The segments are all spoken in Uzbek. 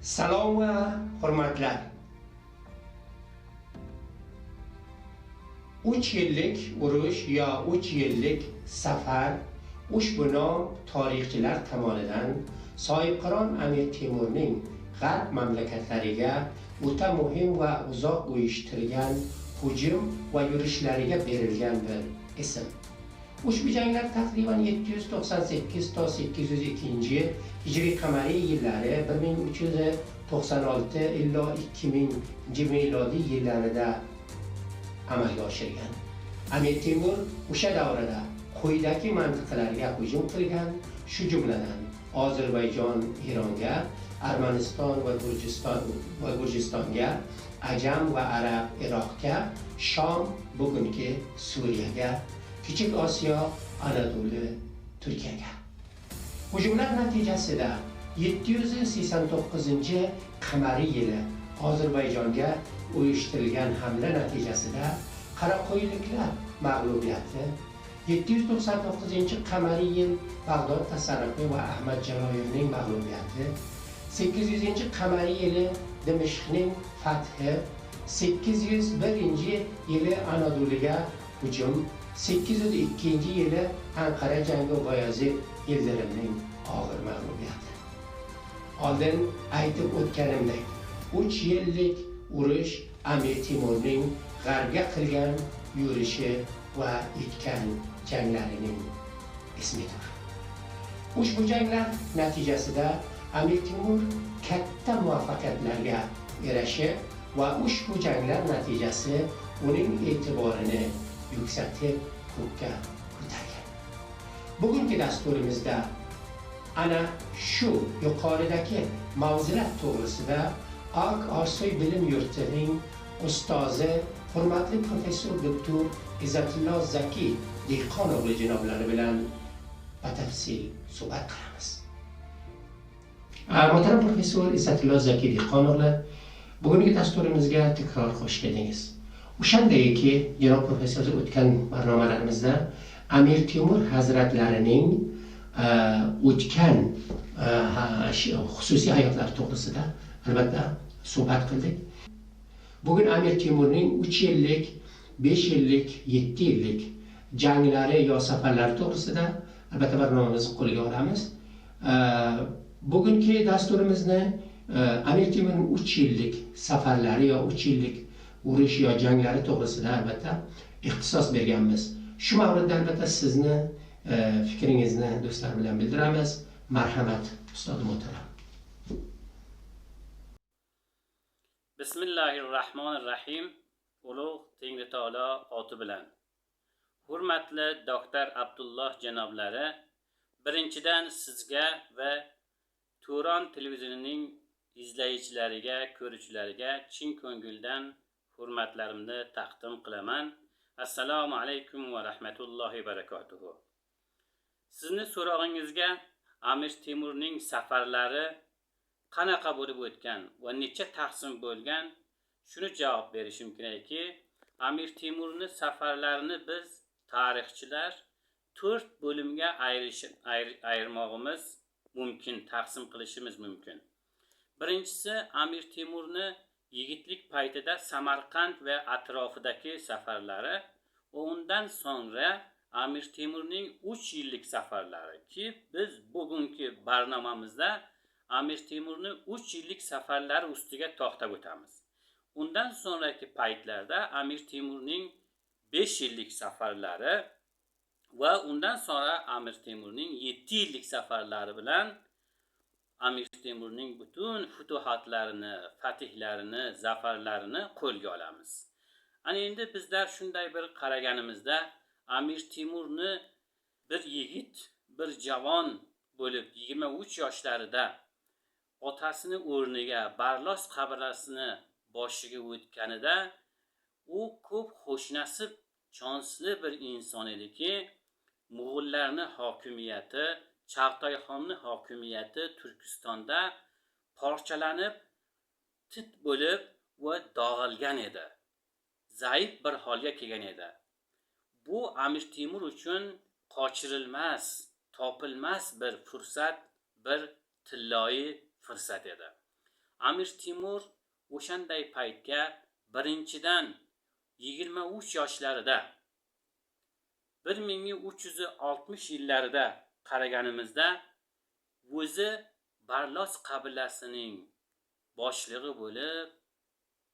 Salom va hurmatlar. 3 yillik urush yo 3 yillik safar ushbu nom tarixchilar tomonidan Sohibqiron Amir Temurning g'arb mamlakatlariga o'ta muhim va uzoq uyushtirgan hujum va yurishlariga berilgan bir ism. Ushbu janglar taqriban 798 to 802 hijriy qamariy yillari 1396 ila 2000 milodiy yillarida amalga oshirgan. Amir Temur o'sha davrida quyidagi mantiqalarga hujum qilgan, shu jumladan Ozarbayjon Eronga, Armaniston va Gurjistonga, Ajam va Arab Iroqga, Shom bugungi Suriyaga, Kichik Osiyo, Anadolu Turkiyaga. Hujumlar natijasida 789 qamariy yili Ozarbayjonga uyushtirilgan hamla natijasida Qaraqo'yliklar mag'lubiyati, 799 qamariy yil Bag'dod tasarrufi va Ahmad Jaloyirning mag'lubiyati, 800 qamariy yili Dimishqning fathi, 801 yili Anadoluga hujum, 802 yili Anqara jangi Boyazid Yildirimning og'ir mag'lubiyati. Oldin aytib o'tganimdek, 3 yillik urush Amir Temurning g'arbga qilgan yurishi va etgan janglarining ismidir. Ushbu janglar natijasida Amir Temur katta muvaffaqiyatlarga erashib va ushbu janglar natijasi uning e'tiborini yuksaltib ko'kka ko'targan. Bugungi dasturimizda ana shu yuqoridagi mavzular to'g'risida Oq Orsoy bilim yurtining ustozi hurmatli professor doktor Izzatullo Zaki Dehqono'g'li janoblari bilan batafsil suhbat qilamiz. Muhtaram professor Izzatullo Zaki Dehqono'g'li, bugungi dasturimizga takror xush keldingiz. O'shandayki, janob professor, o'tgan barnomalarimizda Amir Temur hazratlarining o'tgan xususiy hayotlari to'g'risida albatta suhbat qildik. Bugun Amir Temurning 3 yillik, 5 yillik, 7 yillik janglari yo safarlari to'g'risida albatta barnomamizni qo'lga olamiz. Bugungi dasturimizni Amir Temurning 3 yillik safarlari yo 3 yillik urush yo janglari to'g'risida albatta ixtisos berganmiz. Shu mavridda albatta sizni fikringizni do'stlar bilan bildiramiz. Marhamat, ustod muhtaram. Bismillahirrahmanirrahim. Ulug' Tengri taolo oti bilan. Hurmatli doktor Abdulloh janoblari, birinchidan sizga va Turon televizionining izlaychilariga, ko'ruvchilariga chin ko'ngildan hurmatlarimni taqdim qilaman. Assalomu alaykum va rahmatullohi va barakatuhu. Sizni so'rog'ingizga Amir Temurning safarlari qanaqa bo'lib o'tgan va necha taqsim bo'lgan, shuni javob berishim kerakki, Amir Temurning safarlarini biz tarixchilar 4 bo'limga ayirmog'imiz mumkin, taqsim qilishimiz mumkin. Birinchisi, Amir Temurni yigitlik paytida Samarqand va atrofidagi safarlari, undan so'ngra Amir Temurning 3 yillik safarlari ki biz bugungi barnomamizda Amir Temurning 3 yillik safarlari ustiga to'xtab o'tamiz. Undan sonraki paytlarda Amir Temurning 5 yillik safarlari va undan sonra Amir Temurning 7 yillik safarlari bilan Amir Temurning butun futuhatlarini, fatihlarini, zafarlarini qo'lga olamiz. Ana endi bizlar shunday bir qaraganimizda Amir Temurni bir yigit, bir javon bo'lib 23 yoshlarida otasini o'rniga Barlos qabilasini boshiga o'tganida u ko'p xushnasib, chonsli bir inson ediki, Mo'g'ullarning hokimiyati, Chag'toyxonning hokimiyati Turkistonda parchalanib, tit bo'lib va dog'ilgan edi. Zaif bir holga kelgan edi. Bu Amir Temur uchun qochirilmas, topilmas bir fursat, bir tilloyi fursat edi. Amir Temur o'shanday paytga birinchidan 23 yoshlarida 1360 yillarida qaraganimizda o'zi Barlos qabilasining boshlig'i bo'lib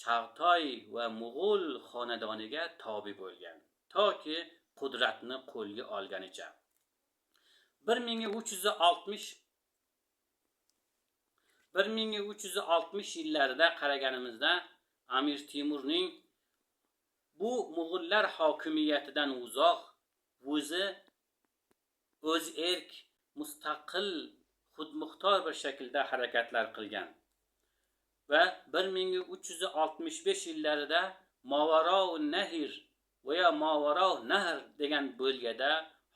Chag'toy va Mo'g'ul xonadoniga tobe bo'lgan, toki qudratni qo'lga olganicha. 1360 yillarida qaraganimizda Amir Temurning bu Mo'g'ullar hokimiyatidan uzoq, o'zi o'z erk, mustaqil, xudmuxtor bir shaklda harakatlar qilgan va 1365 yillarida Movarou Nahir va yo Movarou Nahr degan bo'lgada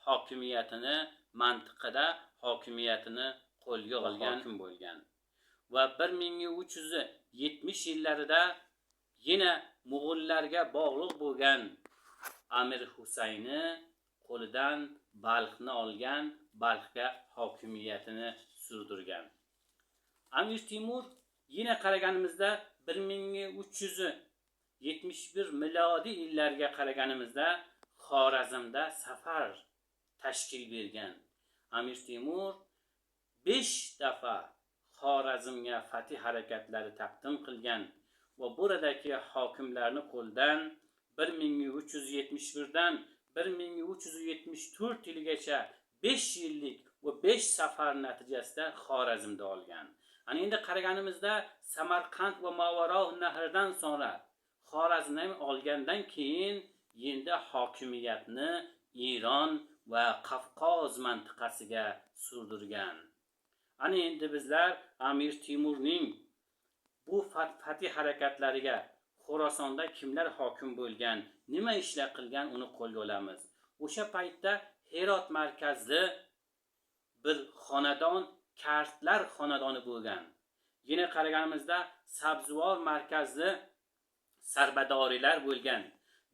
hokimiyatini, mantiqada hokimiyatini qo'lga olgan hokim bo'lgan va 1370 yillarida yana Mo'g'ullarga bog'liq bo'lgan Amir Husaynni qo'lidan Balxni olgan, Balxga hokimiyatini surdirgan. Amir Temur yine qaraganimizda 1371 milodiy yillarga qaraganimizda Xorazmda safar tashkil bergan. Amir Temur 5 dafa Xorazmga fatih harakatlari taqdim qilgan va buradagi hokimlarni qo'ldan 1371 dan 1374 yilgacha 5 yillik va 5 safar natijasida Xorazmda olgan. Ana endi qaraganimizda Samarqand va Movarou nahrdan so'ra Xorazmni olgandan keyin endi hokimiyatni Eron va Qafqoz mantiqasiga surdirgan. Ana endi bizlar Amir Temurning bu fatih harakatlariga Xorasonda kimlar hokim bo'lgan, nima ishlar qilgan uni qo'lga olamiz. O'sha paytda Herot markazli bir xonadon, Kartlar xonadoni bo'lgan. Yine qaraganimizda Sabzivor markazli Sarbadorilar bo'lgan.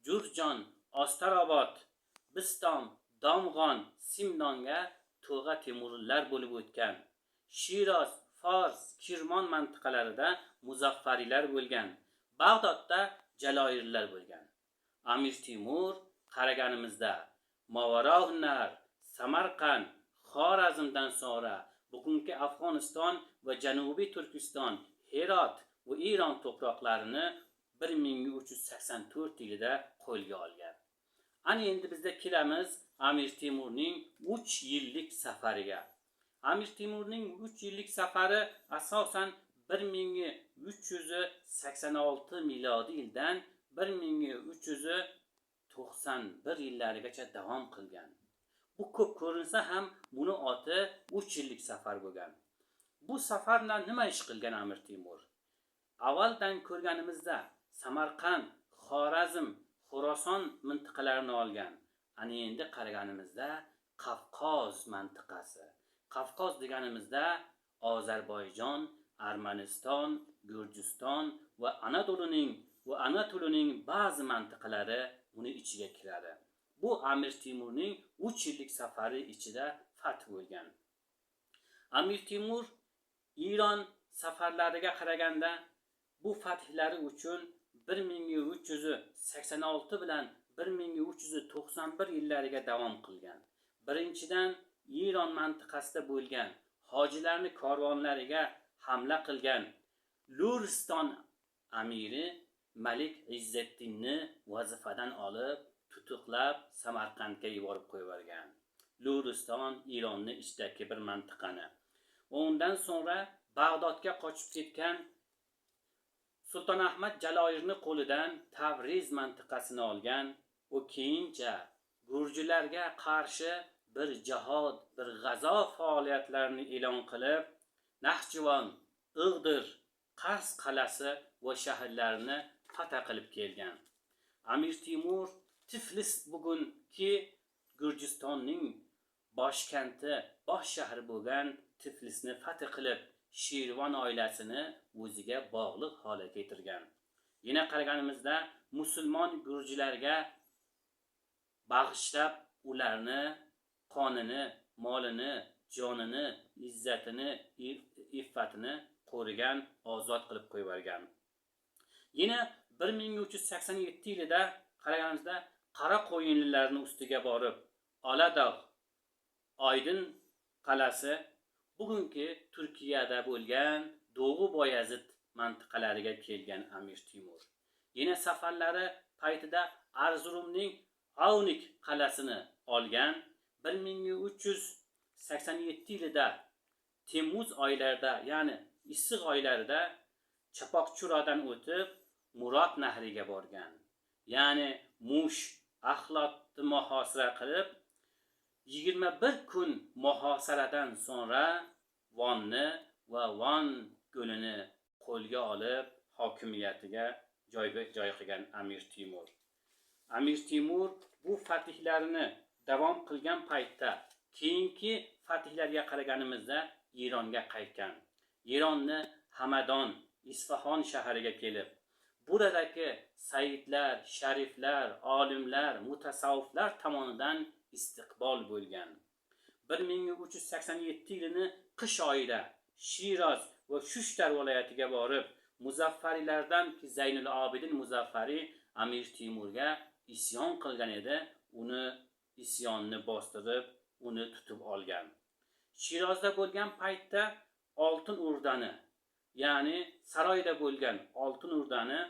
Jurjon, Ostarobod, Bistom, Domg'on, Simnonga To'g'a Temurlar bo'lib o'tgan. Shiroz, Fors, Kirmon mantiqalarida Muzaffariylar bo'lgan. Bag'dodda Jaloyirlar bo'lgan. Amir Temur qaraganimizda Movarounnahr, Samarqand, Xorazmdan so'ra bugungi Afg'oniston va Janubiy Turkiston, Herot va Eron to'proqlarini 1384 yilida qo'lga olgan. Ana endi bizda kelamiz Amir Temurning 3 yillik safariga. Amir Temurning 3 yillik safari asosan 1386 milodiy yildan 1391 yillarigacha davom qilgan. Bu ko'p ko'rinsa ham buni oti 3 yillik safar bo'lgan. Bu safar bilan nima ish qilgan Amir Temur? Avvaldan ko'rganimizda Samarqand, Xorazm, Xorason mintaqalarini olgan. Ana endi qaraganimizda Qafqoz mantiqasi. Qafqoz deganimizda Ozarbayjon, Armaniston, Gurjiston va Anatolining ba'zi mintaqalari uni ichiga kiradi. Bu Amir Temurning 3 yillik safari ichida fath bo'lgan. Amir Temur Eron safarlariga qaraganda bu fathlari uchun 1386 bilan 1391 yillariga davom qilgan. Birinchidan Eron mantiqasida bo'lgan hojilarning korvonlariga hamla qilgan Luriston amiri Malik Izzetdinni vazifadan olib, tutuqlab Samarqandga yuborib qo'yib yuborgan. Luriston Eronni ichidagi bir mantiqani. Undan so'ra Bag'dodga qochib ketgan Sulton Ahmad Jaloyirni qo'lidan Tabriz mantiqasini olgan va keyincha gurjilarga qarshi bir jihod, bir g'azo faoliyatlarini e'lon qilib, Naxchivon, Ig'dir, Qars qal'asi va shaharlarini fath qilib kelgan. Amir Temur Tiflis bugungi Gurjistonning boshkenti, bosh shahri bo'lgan Tiflisni fath qilib, Shirvon oilasini o'ziga bog'liq holga keltirgan. Yana qaraganimizda musulmon gurjilarga bag'ishlab ularni qonini, molini, jonini, izzatini, iffatini qo'rigan, ozod qilib qo'yib yuborgan. Yana 1387 yilida qaraganimizda Qora qo'yinlilarning ustiga borib, Oladog', Oydin qal'asi bugungi Turkiyada bo'lgan Do'g'u Boyazid mintaqalariga kelgan Amir Temur. Yana safarlari paytida Arzurumning Avnik qal'asini olgan. 1387 yilida Temmuz oylarida, ya'ni issiq oylarida Chapoqchurodan o'tib Murod nahriga borgan. Ya'ni Mush, Axlotni muhosara qilib 21 kun muhosaradan so'ngra Vonni va Von ko'lini qo'lga olib hokimiyatiga joy qilgan Amir Temur. Amir Temur bu fatihlarni davom qilgan paytda keyingi fatihlarga qaraganimizda Eronga qaytgan. Eronni Hamadon, Isfahon shahriga kelib, buradagi sayyidlar, shariflar, olimlar, mutasavviflar tomonidan istiqbol bo'lgan. 1387 yilini qish oyida Shiroz va Shushtar viloyatiga borib, Muzaffariylardan Zaynul Obidin Muzaffariy Amir Temurga isyon qilgan edi, uni isyonni bostirib, uni tutib olgan. Shirozda bo'lgan paytda Oltin O'rdani, ya'ni saroyda bo'lgan Oltin O'rdani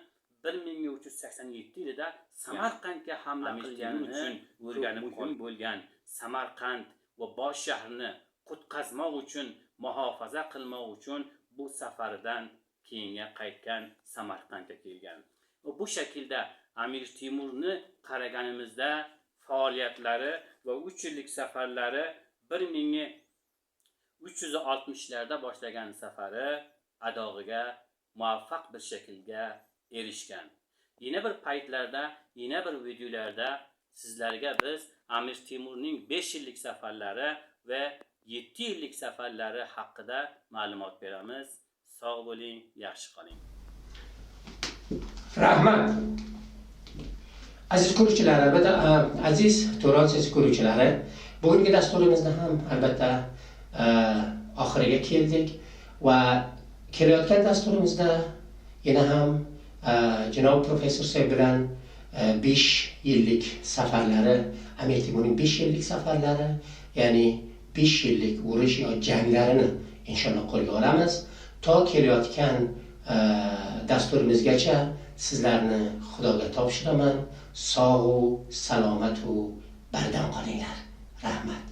1387 yilida Samarqandga hamla qilgani uchun o'rganib muhim bo'lgan Samarqand va bosh shaharni qutqazmoq uchun, muhofaza qilmoq uchun bu safaridan keyinga qaytgan, Samarqandga kelgan. Va bu shaklda Amir Temurni qaraganimizda faoliyatlari va 3 yillik safarlari 1360larda boshlagan safari adog'iga muvaffaq bir shaklga erishgan. Yana bir paytlarda, yana bir videolarda sizlarga biz Amir Temurning 5 yillik safarlari va 7 yillik safarlari haqida ma'lumot beramiz. Sog' bo'ling, yaxshi qoling. Rahmat. Aziz ko'ruvchilar, albatta, aziz Turon sesi ko'ruvchilari, bugungi dasturimizni ham albatta oxiriga keldik va kelayotgan dasturimizda yana ham janob professor sohib bilan 5 yillik safarlari, Amir Temurning 5 yillik safarlari, ya'ni 5 yillik urush yo janglarini inshaalloh qo'lga olamiz. To kelayotgan dasturimizgacha sizlarni Xudoga topshiraman. Sog'u salomatu bardam qolinglar. Rahmat.